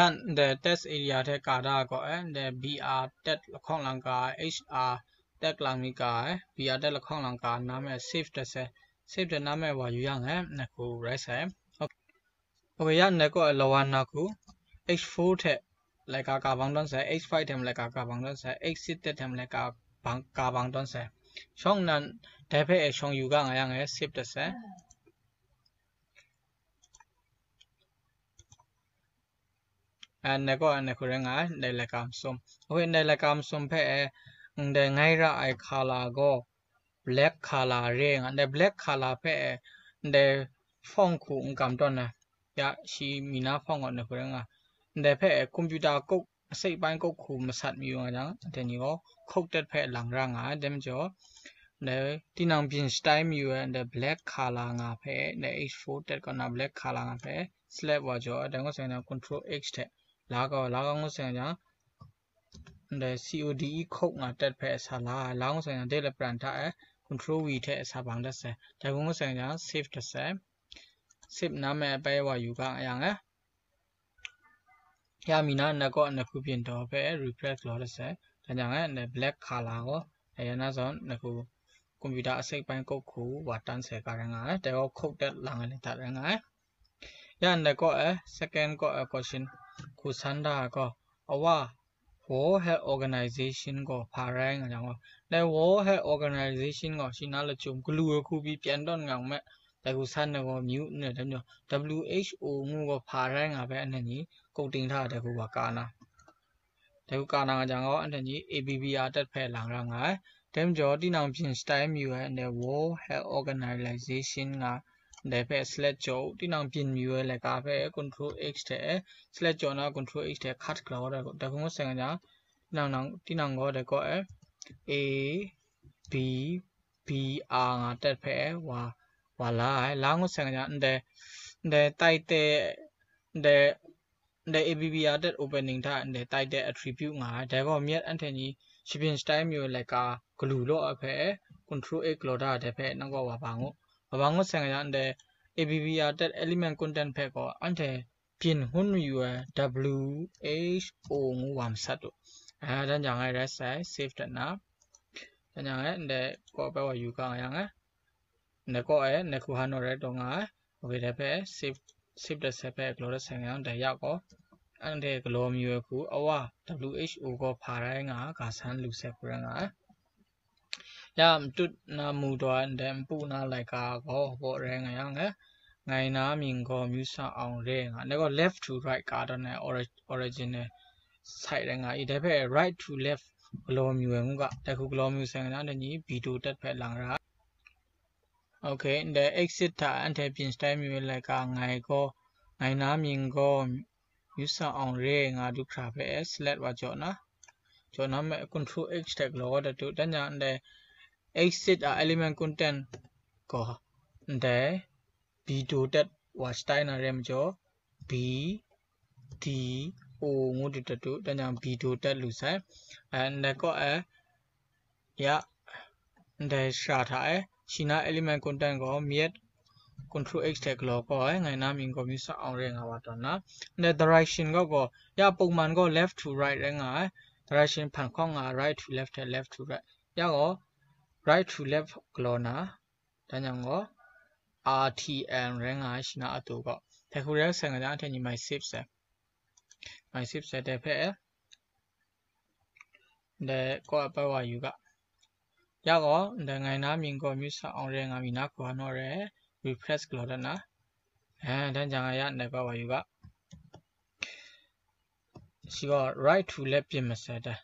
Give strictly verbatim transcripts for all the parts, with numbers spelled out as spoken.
Yan de test area hte ka da gaw e, de B R tag lahkawng lang ka, H R tag lang mi ka e, B R tag lahkawng lang ka na me save dat se, save dat na me wa yu yang e, na hku rai sai. Okay, yan de gaw e lawan na hku H four hte laika ka bang dawn sai, H five hte laika ka bang dawn sai, H six hte laika bang, ka bang dawn sai. Shawng nan dai hpe e shawng yu ga nga yang e save dat sai. Ndai gaw ndai hku rai nga ai, ndai laika masum. Okay, ndai laika masum hpe e, ndai ngai ra ai colour gaw black colour re nga, ndai black colour hpe e, ndai font hku n kam tawn ai, ya, shi mi na font gaw ndai hku rai nga ai. Ndai hpe e, computer code, အစိတ်အပိုင်း code ဟူ မဆတ်မိ nga jang, anhte ni gaw code tag hpe lang ra nga ai, dai majaw, ndai tinang byin shatai mayu ai, ndai black colour nga hpe, ndai H four tag kaw na black colour nga hpe select wa jaw, dai ngut sai nga jang control H hte la kau, la kau ngut sai nga jang, ndai C O D E code nga tag hpe sa la ai, la ngut sai nga jang, de le pran hta e control V hte sa bang dat sai, dai hku ngut sai nga jang, save dat sai, save na me apai wa yu ga nga yang e. Ya mi na, ndai gaw ndai hku byin taw hpe refresh galaw dat sai. Dan jang e, ndai black colour gaw, ya na zawn, ndai hku computer အစိတ်အပိုင်း code ဟူ wa tan sai ga rai nga ai. Dai gaw code tag lang ai ni hta rai nga ai. Ya ndai gaw e, second gaw e, question hku san da ai gaw, a wa World Health Organization gaw hpa rai nga jang gaw, dai World Health Organization gaw shi na lachyum galu ai hku pyi pyan tawn nga me, dai hku san ai gaw myu n rai, dai majaw W H O ngu gaw hpa rai nga hpe anhte ni coding hta dai hku wa ka na, dai hku ka na nga jang gaw, anhte ni A B B R tag hpe lang ra nga ai. Dai majaw, tinang byin shatai mayu ai ndai World Health Organization nga, ndai hpe select jaw u, tinang byin mayu ai laika hpe control H hte select jaw na, control H hte cut galaw dat, dai hku ngut sai nga jang, tinang nang, tinang gaw dai gaw e, A B B R nga tag hpe wa, wa la ai, la ngut sai nga jang, ndai, ndai title, ndai, ndai A B B R tag opening hta ndai title attribute nga ai, dai gaw myit anhte ni shi byin shatai mayu ai laika galu law ai hpe control H galaw da ai, dai hpe nang gaw wa bang u. Wa bang ngut sai nga jang, ndai A B B R tag element content hpe gaw anhte byin hun mayu ai W H O ngu wa masat u. A, dan jang e rai sai, save dat na. Dan jang e, ndai gaw bai wa yu ga nga yang e. Ndai gaw e, ndai hku han naw rai taw nga ai. Okay, dai hpe save, save dat sai hpe galaw dat sai nga yang, dai ya gaw, anhte galaw mayu ai hku, a wa W H O gaw hpa rai nga, ga san lu sai hku rai nga ai. Ya, matut na mu taw ai ndai npu na laika gaw, baw rai nga yang e, ngai na mying gaw Myu Sa Awng re nga, ndai gaw left to right ka tawn ai ori-, original side rai nga i, dai hpe right to left galaw mayu ai ngu ga, dai hku galaw mayu sai nga na, dai ni B two tag hpe lang ra. Okay, ndai exit hta anhte byin shatai mayu ai laika ngai gaw, ngai na mying gaw Myu Sa Awng re nga du hkra hpe select wa jaw na, jaw na me control H hte galaw dat u. Dan jang ndai exit a element content gaw ndai B two tag wa shatai na re majaw, B D O ngu du dat u, dan jang B two tag lu sai. Ndai gaw e, ya, ndai shara hta e, shi na element content gaw myit control H hte galaw kau ai, ngai na mying gaw Myu Sa Awng re nga wa tawn na. Ndai direction gaw gaw, ya, ပုံမှန် gaw left to right rai nga ai, direction hpan hkawng nga ai, right to left hte left to right. Ya gaw, right to left galaw na, dan jang gaw, R T L rai nga ai, shi na a tu gaw. Dai hku rai sai nga jang, anhte ni mai save sai. Mai save sai dai hpe, ndai kaw ai bai wa yu ga. Ya gaw, ndai ngai na mying gaw Myu Sa Awng re nga mi na hku hanu re, refresh galaw dat na. E, dan jang a ya, ndai bai wa yu ga. Shi gaw right to left byin masat ai.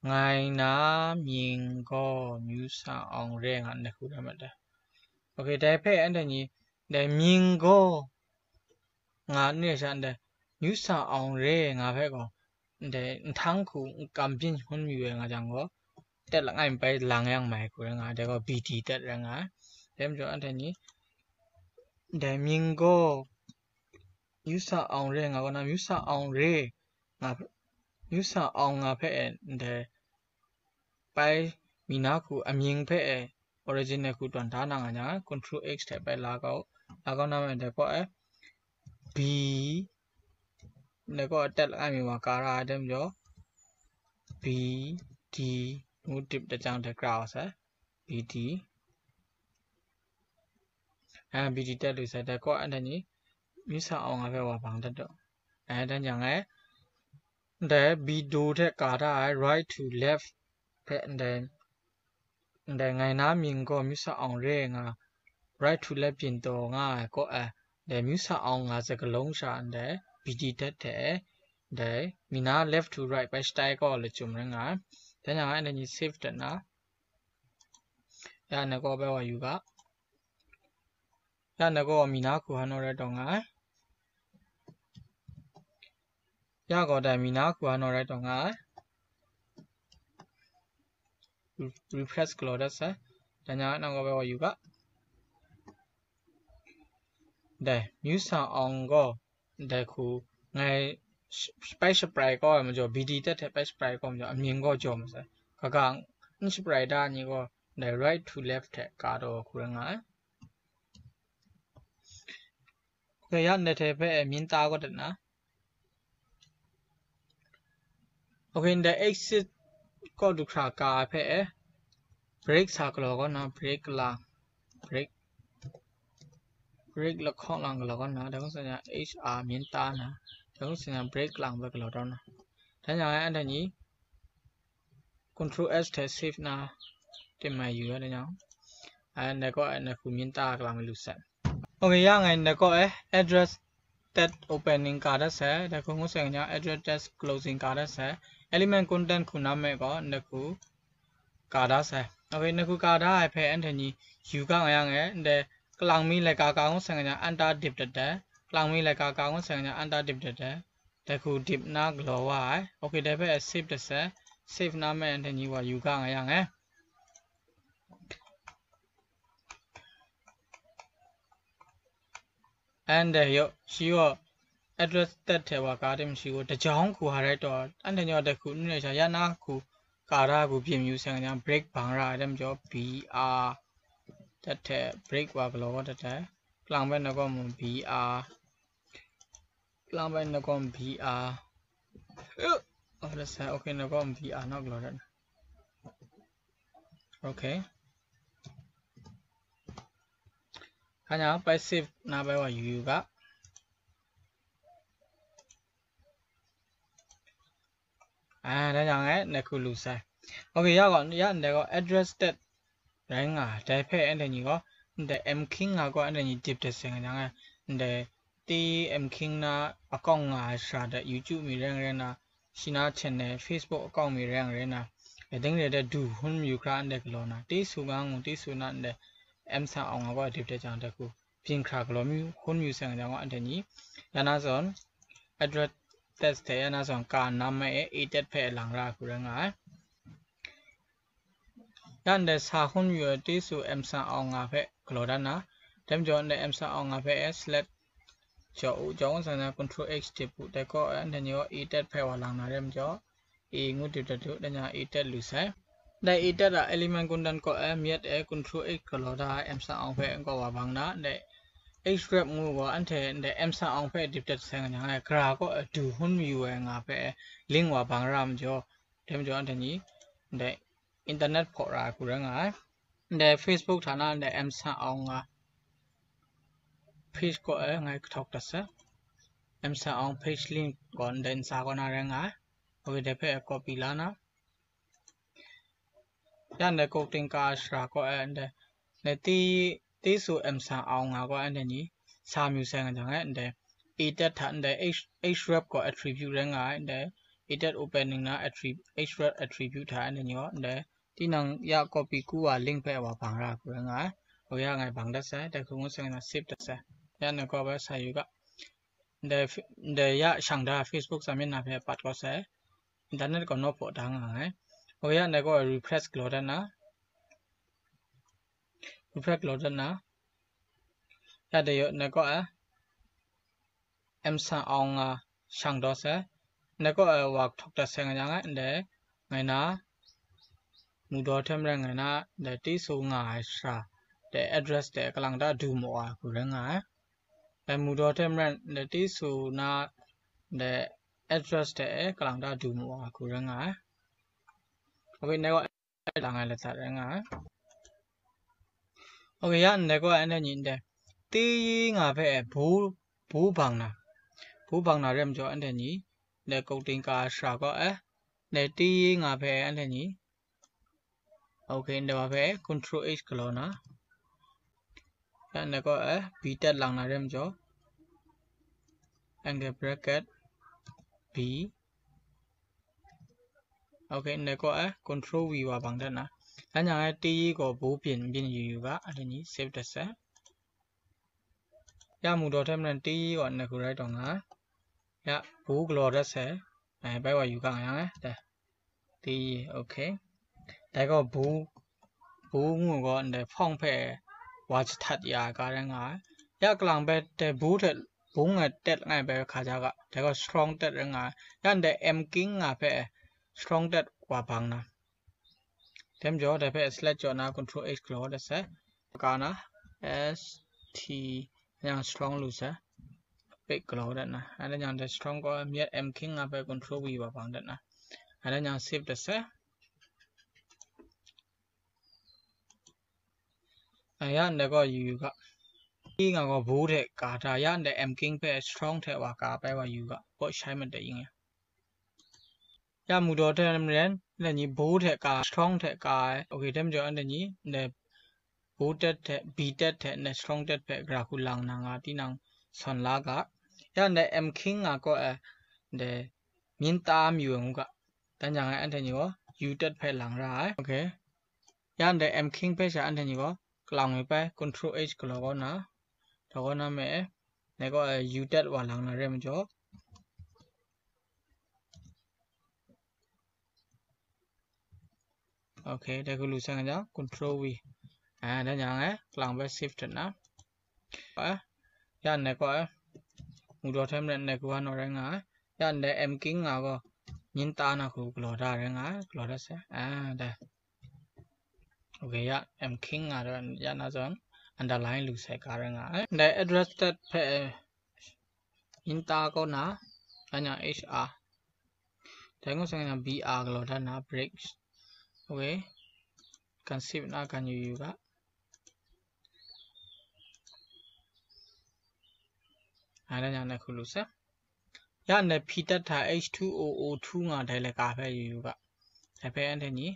Ngai na mying gaw Myu Sa Awng re nga ndai hku rai mat ai. Okay, dai hpe anhte ni, dai mying gaw nga n re sha ndai, Myu Sa Awng re nga hpe gaw, ndai nhtang hku n kam byin hkun mayu ai nga jang gaw, tag langai mi bai lang yang mai hku rai nga ai, dai gaw B D tag rai nga ai. Dai majaw anhte ni, ndai mying gaw, Myu Sa Awng re nga gaw na, Myu Sa Awng re nga, Myu Sa Awng nga hpe e ndai bai mi na hku amying hpe e original hku tawn da na nga jang, control H hte bai la kau, la kau na me dai gaw e B, နကောအတက်လကအိုင်မီဝါကာရအတမကျော် B D နူးတစ်တကြံတဲ့ကြွားအောင်ဆက် B D အဲ B D တက်လို့ဆက်တဲ့ကောအဲ့ဒါညီ မြူဆာအောင်ငါပဲဝါပန်းတတ်တော့အဲဒါညာငယ်တဲ့ B ဒိုထက်ကာထားအဲ right to left ဖက်တဲ့တဲ့ငယ်နာမြင်ကောမြူဆာအောင်ရဲငါ right to left ပြင်တော်ငါကောအဲတဲ့မြူဆာအောင်ငါစကလုံးရှာတဲ့ B D တက်တဲ့တဲ့မီနာ left to right ပဲ style ကောလချုံရငါတဲ့ညာအဲ့ဒါညီ save တဲ့နာ ရနကောပဲဝါယူကရနကောမီနာခုဟန်နော်ရဲတော့ငါရကောတည်းမီနာခုဟန်နော်ရဲတော့ငါ refresh ကလော်တတ်ဆက်တညာနကောပဲဝါယူကဒဲမြူဆာအောင်ကောဒဲခုငယ်ပဲ spray ကောမကျော် B D တက်တဲ့ပဲ spray ကောမကျော်အမြင်ကောကြော်မစဲကက spray ဒါညီကောဒဲ right to left ထက်ကားတော့ခုရငါ Okay ရန်တဲ့ထဲဖဲအမြင်သားကောတနာ Okay တဲ့ exit ကောဒုခရာကာဖဲ break စာကလောကောနော် break လာ break break လခေါလံကလောကောနော်ဒါကစညာ HR မြင်သားနာဒါကစညာ break လံပဲကလောတော့နော်ဒါညာအဲ့ဒါညီ control S ထဲ save နာတင်မှယူရတဲ့ကြောင့်အဲနကောအဲနခုမြင်သားကလာမလူဆက် Okay ရငယ်နကောအဲ address tag opening ကားတတ်ဆက်တခုငုဆက်ကညာ address tag closing ကားတတ်ဆက် element content ခုနားမဲ့ကောနခုကားတတ်ဆက် Okay နခုကားတတ်အဲဖဲ Anthony ယူကငယ်ရငယ်တဲ့ကလံမီလဲကာကာငုဆက်ကညာ enter dip တတ်တယ်ကလံမီလဲကာကာငုဆက်ကညာ enter dip တတ်တယ်တခု dip နာကလောဝါအဲ Okay တဲ့ဖဲ save တတ်ဆက် save နားမဲ့ Anthony ဝါယူကငယ်ရငယ် and ရောရှိရော address တက်ထဲဝါကားတင်မရှိကိုတကြောင်ခုဟာရဲတော့အဲ့တညောတခုနွေချာရနာခုကာရာခုပြင်ယူဆိုင်ကညာ break ဘင်ရာအဲ့တကြော BR တက်ထဲ break ဝါကလောတက်ထဲကလောင်ပဲနကောမူ BR ကလောင်ပဲနကော BR အဲ့ဒါဆက် okay နကော BR နောက်ကလောတက် okay ခါညာ passive နားပဲဝါယူယူကအဲဒါကြောင့်လည်းနှစ်ခုလူဆိုင် okay ရကောရန်တဲ့ကော address တက်ရိုင်းငါတဲဖဲအဲ့တညီကောတဲ့ M King ငါကောအဲ့တညီ dip တဲ့ဆိုင်ကညာငါတဲ့တီ M King နာအကောင့်ငါရှာတဲ့ YouTube မီရဲငရဲနာရှိနာ channel Facebook အကောင့်မီရဲငရဲနာအတင်းရတဲ့ဒူဟွန်းယူခရန်တဲ့ကလောနာတီဆူငါငူတီဆူနာတဲ့ M ဆာအောင်ငါကော dip တဲ့ကြောင့်တခုပြင်ခရကလောမျိုးခွန်မျိုးဆိုင်ကကြောင့်အတညီရနာစွန် address tag တဲ့ရနာစွန်ကာနာမည် A တက်ဖဲအလံရခုရငါရန်တဲ့ဆာခွန်မျိုးတေးဆူ M ဆာအောင်ငါဖဲကလော်ဒနာတဲမကျော်တဲ့ M ဆာအောင်ငါဖဲ slash ကျော်ဦးကျော်ဦးဆန္ဒ control H တစ်ပူတဲ့ကောအန်တညီ A တက်ဖဲဝါလံနာရဲမကျော် A ငုတ်တူတတူတညာ A တက်လူဆိုင်တဲ့ A တက်တာ element content ကောအဲမြက်အဲ control H ကလော်ဒါ M ဆာအောင်ဖဲကောဝါဘင်နာတဲ့ H rep ငူကောအန်ထဲတဲ့ M ဆာအောင်ဖဲ dip တက်ဆိုင်ကညာကရာကောအတူဟွန်းမီဝဲငါဖဲ link ဝါဘင်ရမကျော်တဲမကျော်အန်တညီတဲ့ internet ဖော်ရာကူရငါတဲ့ Facebook ဌာနတဲ့ M ဆာအောင်ငါ page ကောအဲငါကထောက်တဆက် M ဆာအောင် page link ကောတဲ့စာကောနာရငါ okay တဲ့ဖဲ copy လာနာရန်တဲ့ကုတ်တင်ကာရှရာကောအဲတဲ့နဲ့တီတီဆူ M ဆာအောင်ငါကောအဲတဲ့ညီစာမျိုးဆိုင်ကညာတဲ့ A တက်ထတဲ့ H H rep ကော attribute ရငါတဲ့ A တက် opening နာ attribute H rep attribute ထတဲ့ညီတဲ့တီနံရ copy ကူဝါ link ဖဲဝါဘင်ရကူရငါ okay ရငါဘင်တဆက်တဲ့ခုငုဆိုင်ကညာ save တဆက်ရန်ကောပဲစာယူကတဲ့တဲ့ရရှံဒါ Facebook စာမျက်နှာဖဲပတ်ကောဆက် internet ကောနော့ဖို့တာငါငါ okay ရန်ကော refresh ကလော်တနာ refresh ကလော်တနာရတဲ့ရနကောအဲ M ဆာအောင်ငါရှံတော့ဆက်နကောအဲဝါထောက်တဆက်ငါငါတဲ့ငါနာမူတော်ထဲမရငါနာတဲ့တီဆူငါရှရာတဲ့ address တဲ့ကလံတာဒူမော်အားကူရငါအဲမူတော်ထဲမရတဲ့တီဆူနာတဲ့ address တဲ့ ကလောင်တၢ်ဒူမူဝါခုရငါ။ Okay, နေက လငါလသရငါ။ Okay, ရနေက energy တဲ့ တေးရေးငါဖဲ ဘူး ဘူးဘင်နာ ဘူးဘင်နာ ရဲမကျော် energy တဲ့ ကုတ်တင်ကာ ရှရာကောအဲ နဲ့ တေးရေးငါဖဲ energy Okay, နေက ဖဲ control H ကလောနာ ရနေက အဲ B တက်လောင်နာ ရဲမကျော် angle bracket B Okay, နေက အဲ control V ဝါဘင်တနာ တညာ တေးရေးက ဘူးပြင် ပြင် ယူ ယူ က energy save တဆက် ရမူတော့ထဲမှာ တေးရေးက နေခုရိုက်တော့ငါ ရ ဘူးကလော်တတ်ဆဲ အဲ ဘဲဝါယူကငါ ရ ငါ တဲ တေးရေး okay တဲက ဘူး ဘူးငူက နေ ဖုန်းဖဲ ဝါချထတ် ရ က ရဲငါ ရ ကလောင်ဘဲ တဲ ဘူးထဲ ဘူးငယ် တက်ငယ် ဘဲ ခါကြ က တဲက strong တက် ရဲငါ ရ နေ M king ငါဖဲ strong တက် ဝါဘင်နာ တဲမကျော် တဲဖဲ select ကျော်နာ control H ကလော်တဆက် က နာ S T ညာ strong လူဆက် ပိတ်ကလော်တနာ အဲဒါညာ strong က မြက် M king ငါဖဲ control V ဝါဘင်တနာ အဲဒါညာ save တဆက် အရ နေက ယူ ယူ က ဒီ ငါက ဘူးထဲ ကာ တာ ရ နေ M king ဖဲ strong ထဲ ဝါ ကာ ပဲ ဝါ ယူ က ပေါ့ ဆိုင် မတ ရ ရမူတော့ထဲ မရန် နေ ညီ ဘူးထဲ ကာ strong ထဲ ကာ okay တဲမကျော် နေ ညီ နေ ဘူး တက် ထဲ B တက် ထဲ နေ strong တက် ဖဲ ကရာ်ခု လင် နာ ငါ တီ နင် ဆွန် လ က ရ နေ M king ငါ ကော အဲ နေ မြင်းသား မြူ ငူ က တညာ ငါ အဲ နေ ညီ ကို U တက် ဖဲ လင် ရ okay ရ နေ M king ဖဲ ရှ အဲ နေ ညီ ကို ကလောင် ဝဲ ဖဲ control H ကလော် ကော နာ တော့ ကော နာ မဲ နေ ကော အဲ U တက် ဝါ လင် နာ ရဲမကျော် okay တဲခု လူ ဆန်း က ကြောင့် control V အဲ ဒါ ညာ ငယ် ကလောင် ဖဲ save တနာ အဲ ရ နေ ကော အဲ မူတော့ထဲ မရန် နေ ခု ဟ နော် ရဲ ငါ ရ နေ M king ငါ ကော မြင်းသား နာ ခု ကလော် ဒါ ရဲ ငါ ကလော် ဒါ ဆက် အဲ ဒါ okay ရ M king ငါ တော့ ရ နာ စွန် underline လူ ဆဲ က ရဲ ငါ အဲ နေ address တက် ဖဲ မြင်းသား ကော နာ ဒါ ညာ H R တဲ ငို့ ဆဲ ညာ B R ကလော် ဒါ နာ bricks okay ကန် save နာ ကန် ယူ ယူ က အဲဒါ ညာ နေ ခု လူ ဆက် ရ နေ P တက် ထ H two O O two ငါ တဲ လဲ က ဖဲ ယူ ယူ က တဲ ဖဲ အဲ နေ ညီ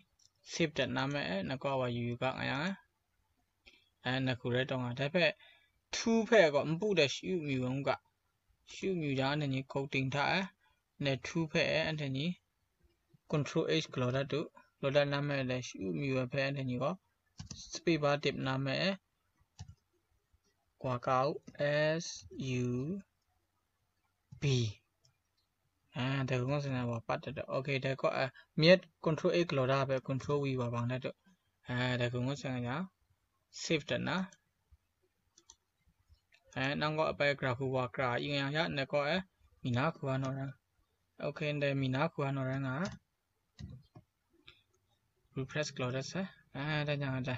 save တက် နာ မဲ အဲ နေ ကော ဝါ ယူ ယူ က ငါ ရ အဲ နေ ခု ရဲ တော့ ငါ တဲ ဖဲ two ဖဲ ကော မပူ တဲ ရှု မြူ ငူ က ရှု မြူ ညာ နေ ညီ ကုတ်တင် ထ အဲ နေ two ဖဲ အဲ နေ ညီ control H ကလော် ဒါ တူ ကလော် ဒါ နာ မဲ လဲ ရှု မြူ ဝဲ ဖဲ အဲ နေ ညီ ကော space bar တစ် နာ မဲ ကွာ ကော S U B အဲ တဲ ခု ငို့ ဆဲ ညာ ဝါ ပတ် တ တော့ okay တဲ ကော အဲ မြက် control A ကလော် ဒါ ဖဲ control V ဝါ ဘင် တ တော့ အဲ တဲ ခု ငို့ ဆဲ ညာ save တနာ အဲ နင် ကော အပဲ ကရာ် ခု ဝါ ကရာ် အင်း ရ ရ နေ ကော အဲ မီ နာ ခု ဟ နော် ရ okay တဲ မီ နာ ခု ဟ နော် ရ ငါ refresh ကလော် ဒါ ဆက် အဲ ဒါ ညာ တဲ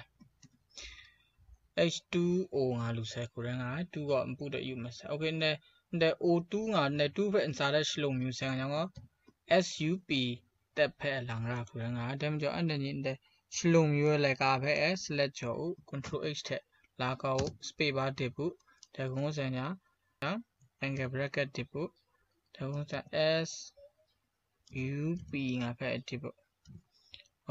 H two O ငါ လူ ဆဲ ခု ရဲ ငါ two ကော မပူ တော့ ယူ မ ဆဲ okay တဲ တဲ O two ငါ တဲ two ဖဲ အင်စာ တဲ ရှလူံ မြူ ဆဲ ငါ ညာ ငေါ S U P တက် ဖဲ လင် ရ ခု ရဲ ငါ တဲ မကျော် အဲ နေ ညီ တဲ ရှလူံ မြူ ဝဲ လဲ က ဖဲ အဲ select ကျော် ဦး control H ထဲ လ ကော ဦး space bar တစ် ဦး တဲ ခု ငို့ ဆဲ ညာ angle bracket တစ် ဦး တဲ ခု ဆဲ S U P ငါ ဖဲ တစ် ဦး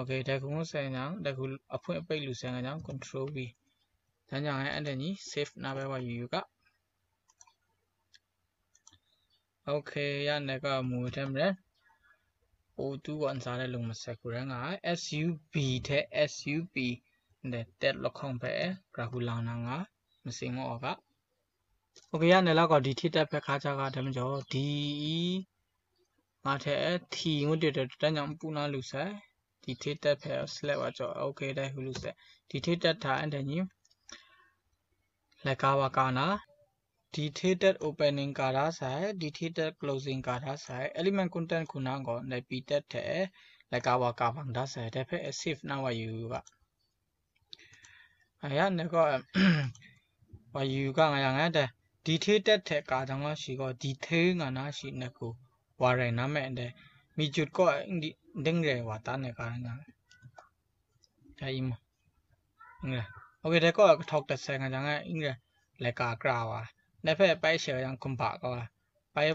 okay တဲ ခု ငို့ ဆဲ ညာ တဲ ခု အဖွင့် အပိတ် လူ ဆဲ ငါ ညာ control V ဒါ ညာ အဲ အဲ နေ ညီ save နာ ပဲ ဝါ ယူ ယူ က okay ရ နေ က မူ ထဲ မရဲ O two ဝ အင်စာ တဲ လူံ မ ဆဲ ခု ရဲ ငါ S U B ထဲ S U P တဲ တက် လ ခု ဖဲ ကရာ် ခု လင် နာ ငါ မစင် မော အ က okay ရ နေ လ ကော ဒီ ထီး တက် ဖဲ ခါ ချ က တဲ မကျော် ဒီ အီ ငါ ထဲ ထီး ငို့ တ တ တ ညာ မပူ နာ လူ ဆဲ ဒီ ထီး တက် ဖဲ select ဝါ ကျော် okay တဲ ခု လူ ဆဲ ဒီ ထီး တက် ထ အဲ နေ ညီ လဲ က ဝါ က နာ ဒီ ထီး တက် opening က ဒါ ဆဲ ဒီ ထီး တက် closing က ဒါ ဆဲ element content ခု နာ ကော လဲ ပီ တက် ထဲ လဲ က ဝါ က ဘင် ဒါ ဆဲ တဲ ဖဲ save နာ ဝါ ယူ ယူ က အရ နေ ကော ဝါ ယူ ယူ က ငါ ရ ငါ တဲ ဒီ ထီး တက် ထဲ က ဒါ ငါ ရှိ ကော ဒီ ထီး ငါ နာ ရှိ နေ ခု wa rai na me, ndai mi jut kaw e, n di, n ding re wa tan ai ka rai nga ai. Dai i ma. N rai. Okay, dai kaw e kahtawk dat sai nga jang e, n rai, laika kra wa. Dai hpe pai she yang kumba kaw ai. Pai,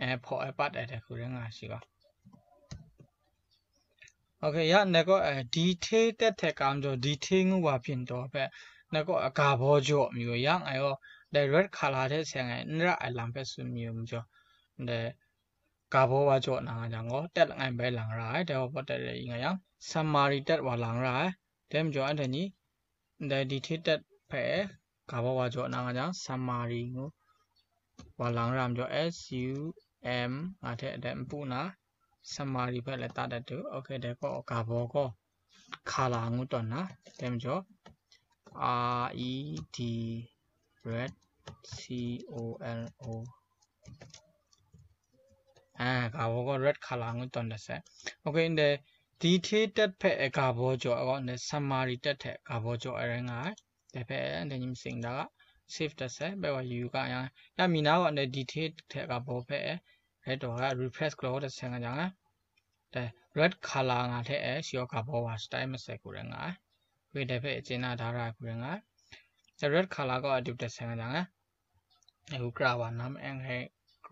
eh, hpaw ai pat ai dai hku rai nga ai shi gaw. Okay, ya ndai kaw, eh, detail tet hte kam jaw, detail ngu wa byin taw hpe, ndai kaw, eh, ga baw jaw mayu yang ai gaw, dai red color hte seng ai n ra ai lam hpe tsun mayu majaw, ndai ga baw wa jaw na nga jang gaw, tet langai bai lang ra ai, dai wa baw tet rai nga yang, summary tet wa lang ra ai, dai majaw anhte ni, ndai detail tet hpe ga baw wa jaw na nga jang, summary ngu wa lang ra majaw, S U M nga hte dai npu na, summary hpe lata dat tu. Okay, dai kaw ga baw gaw color ngu tawn na, dai majaw, R E D, red, C O L O. Ah, ga baw gaw red color ngu tawn dat sai. Okay, ndai detail tet hpe ga baw jaw ai gaw, ndai summary tet hte ga baw jaw ai rai nga ai. Dai hpe anhte ni matsing da ga, save dat sai, bai wa yu yu ga yang, ya mi na gaw ndai detail hte ga baw hpe rai taw ga, refresh galaw dat sai nga jang, dai red color nga hte e shi gaw ga baw wa shatai masai hku rai nga ai. Wi dai hpe chye na da ra ai hku rai nga ai. Dai red color gaw a dup dat sai nga jang, e, u kra wa nam e, ngai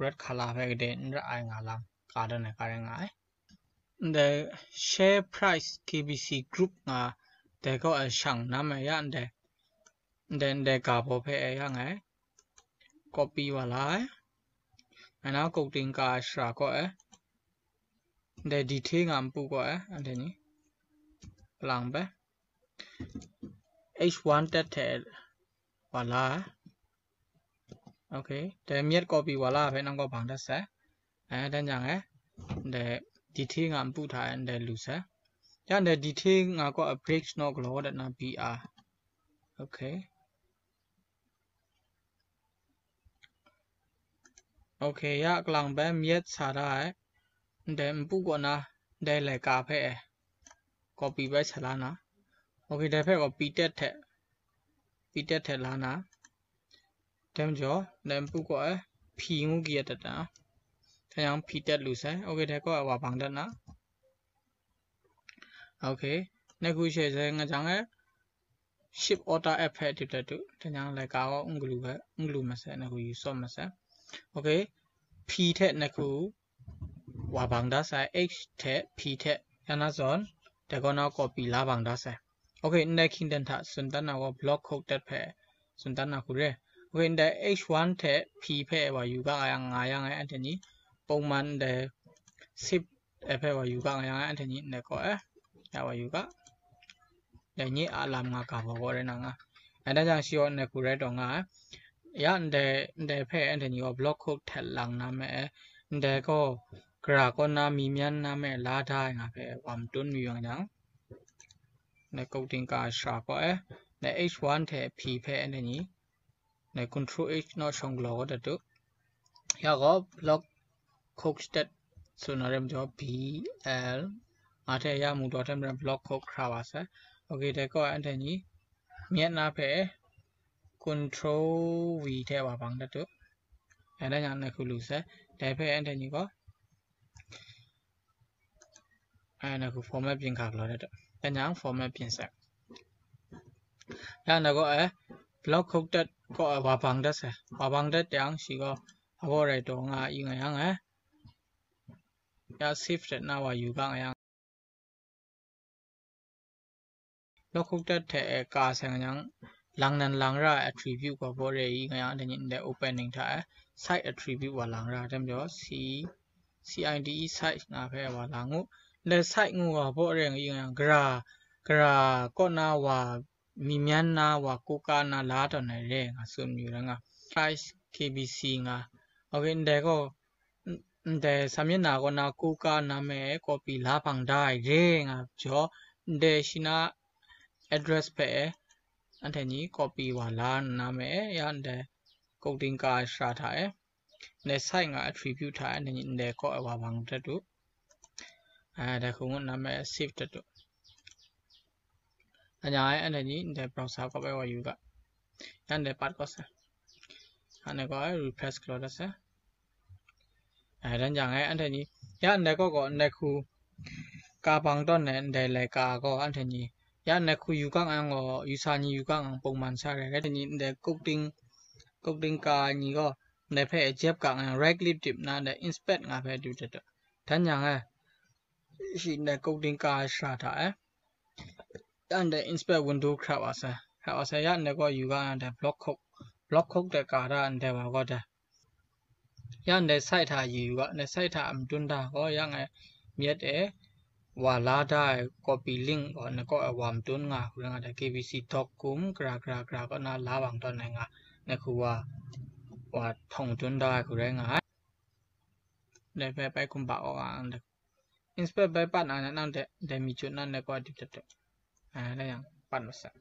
red color hpe gade n ra ai nga lam ka dan ai ka rai nga ai. Ndai share price K B C group nga dai kaw e shang nam e ya ndai, ndai, ndai ga baw hpe e ya ngai copy wa la ai. Ngai na kok ting ka ai shara kaw e, ndai detail nga npu kaw e, anhte ni lang bai. H one tet hte wa la ai. Okay, dai myit copy wa la hpe nang kaw bang dat sai. Eh, dan jang e, ndai detail nga npu hta e ndai lu sai. Ya ndai detail nga kaw a break naw galaw dat na B R. Okay. Okay, ya kalang bai myit sa da ai. Ndai npu kaw na, ndai laika hpe e copy bai sa la na. Okay, dai hpe gaw P tet hte, P tet hte la na. Dai majaw, dai npu kaw e P ngu kayat dat na. Dai yang P tet lu sai. Okay, dai kaw e wa bang dat na. Okay, nai hku she sai nga jang e, ship order app hpe dip dat tu. Dai yang laika gaw n galu hpe, n galu masai, nai hku yu tsawm masai. Okay, P hte nai hku wa bang da sai, H hte P hte, ya na zawn, dai kaw na copy la bang da sai. Okay, ndai hkying dan hta tsun dan na gaw block quote dat hpe tsun dan na hku re. Okay, ndai H one hte P hpe wa yu ga nga yang, nga yang e, anhte ni, pawman ndai sip e hpe wa yu ga nga yang e, anhte ni ndai kaw e, ya wa yu ga. Dai ni a lam nga ga baw gaw rai na nga. Dai dan jang shi gaw ndai hku rai taw nga ai. Ya ndai, ndai hpe anhte ni gaw block quote htet lang na me e, ndai gaw gara kaw na mi myan na me la da ai nga hpe wa matun mayu yang jang, ndai coding ka shara kaw e, ndai H one hte P hpe anhte ni, ndai control H naw shawng galaw kau dat tu. Ya gaw block quote htet tsun na re majaw B L nga hte ya mu daw hte maren block quote hkra wa sai. Okay, dai kaw e anhte ni myit na hpe control V hte wa bang dat tu. Dai dan yang nai hku lu sai. Dai hpe anhte ni gaw, ai, nai hku format byin hkra galaw dat tu. Dan yang format byin sai. Ya nai gaw, eh, block quote htet kaw, eh, wa bang dat sai. Wa bang dat yang shi gaw, a gaw rai taw nga i nga yang, eh, ya save dat na wa yu ga nga yang. Block quote htet hte, eh, ka sai nga yang, lang nan lang ra ai attribute gaw baw re i nga yang, dai ni ndai opening hta, eh, site attribute wa lang ra, dai majaw, C, C I D E site nga hpe wa lang u. Ndai site ngu gaw baw re nga i nga yang, gara, gara kaw na wa, mi myan na wa, kuka na la tawn ai re nga tsun yu ra nga. Price K B C nga. Okay, ndai gaw, n-, ndai sa myit na kaw na kuka na me copy la bang da ai re nga jaw, ndai shi na address hpe anhte ni copy wa la na me, ya ndai coding ka ai shara hta e, ndai site nga attribute hta e, anhte ni ndai kaw ai wa bang dat u. Ah, dai hku ngut na me save dat u. Anya ai anhte ni ndai browser kaw bai wa yu ga. Ya ndai pat kaw sa. Anhte kaw ai refresh galaw dat sa. အဲဒါကြောင့်အဲအဲ့ထက်ကြီးရန်တဲ့ကော့ကော့နဲ့ခုကားပေါင်းတော့နဲ့ဒဲလဲကားကော့အဲ့ထက်ကြီးရန်တဲ့ခုယူကောင်းအောင်ကိုယူဆာညီယူကောင်းအောင်ပုံမှန်စားရဲအဲ့ထက်ကြီးတဲ့ကုတ်တင်းကုတ်တင်းကားညီကော့နဲ့ဖဲအချက်ကောင် right click တင်နာတဲ့ inspect ငါဖဲတူတဲ့တန်းညာအဲရှိတဲ့ကုတ်တင်းကားရှာတာအဲ ရန်တဲ့ inspect window ခရပါဆာခရပါဆာရန်တဲ့ကော့ယူကောင်းတဲ့ block code block code တဲ့ကားရန်တဲ့ပါကော့တဲ့ ရန်တဲ့ site ထားယူကနဲ့ site ထားအမတွန်းတာကောရန်အဲမြတ်အဲဝါလာတာ copy link ကောနဲ့ကောအဝါမတွန်းငါခုရန်တဲ့ KBC.com ကရာကရာကရာကောနာလာဘန်တော့နိုင်ငံနဲ့ခုဝါဝါထောင်တွန်းတာခုရန်ငါနဲ့ပဲပဲကွန်ပါအော်အောင်တဲ့ inspect ပဲပတ်နာနဲ့နောက်တဲ့ဒဲမီကျွတ်နာနဲ့ကောဒီတက်တဲ့အဲဒါရန်ပတ်မဆက်